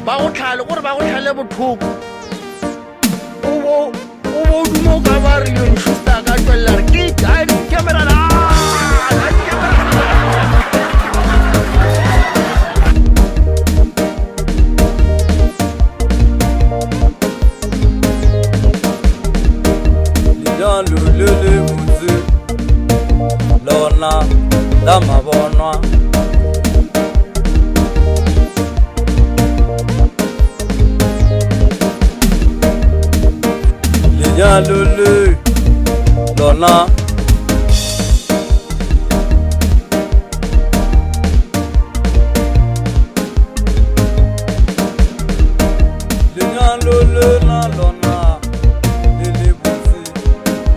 Ba go tlhale gore ba go tlhale botlhoko o bo o bo duma o ka ba re Leon Schuster ka tswelela re ke camera la. Lenyalo le le botse lona la mabonwa. Lenyalo le lona. Lenyalo le na lona le le botse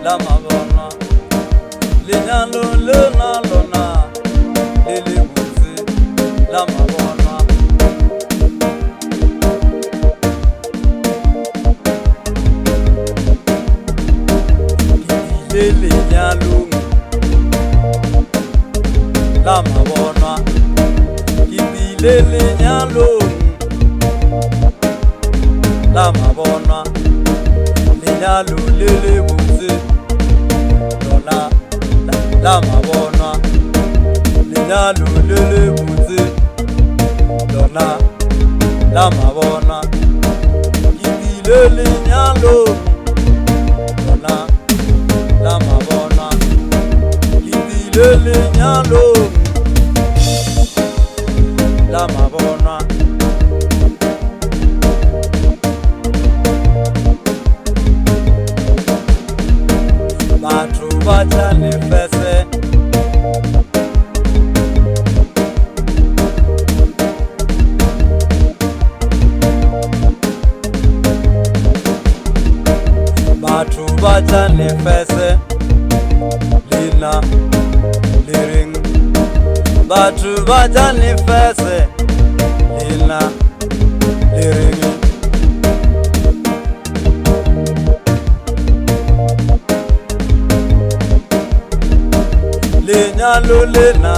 la mabonwa. Lenyalo le na lona le le botse la mabonwa. Ke bile lenyalong la mabonwa. Ke bile lenyalong la mabonwa. Lenyalo le le botse lona la mabonwa. Lenyalo le le botse lona la mabonwa. Ke bile lenyalong lona la mabonwa. Ke bile lenyalong la mabonwa. Batho ba tla lefese batho ba tla lefese lena le reng batho ba tla lefese lena le reng. Lenyalo lena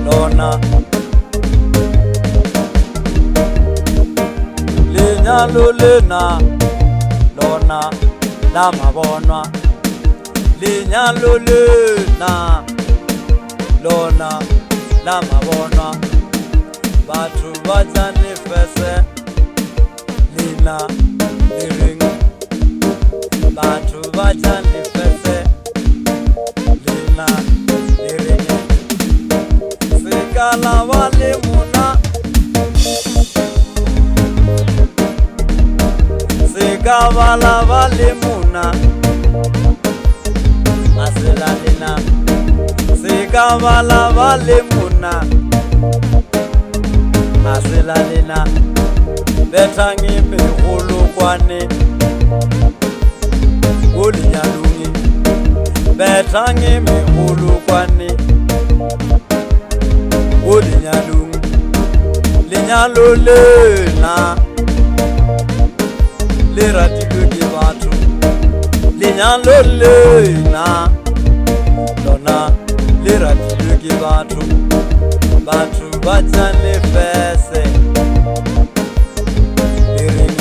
lona lenyalo lena lona la mabonwa. Lenyalo lena lona la mabonwa. Batho ba tla lefese lena le reng batho ba tla lefese lena le reng. Se ka la ba le mona se ka ba la ba le mona a se la lena se ka ba la ba le mona a se la lena. Bethang megolokwane ko lenyalong bethang megolokwane ko lenyalong. Lenyalo lena le ratilwe ke batho. Lenyalo lena lona le ratilwe ke batho. Batho ba tla lefese le reng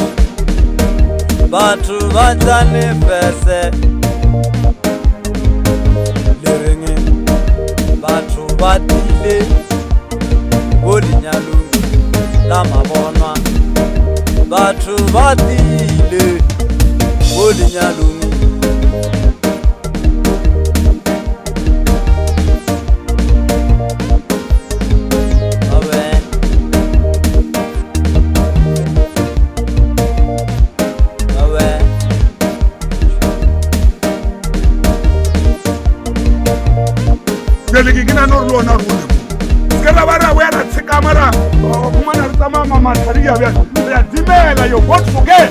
batho ba tla lefese le reng batho ba tlile ko lenyalong la mabonwa. Batho ba tlile ko lenyalong. Awe. Awe. Jwale ke nahana hore le ona re o lebohe. Se ka ra ba ra boya ra tshekama ra fumana re tsamaya mathari ya bjale. Re a timela yo, God forget.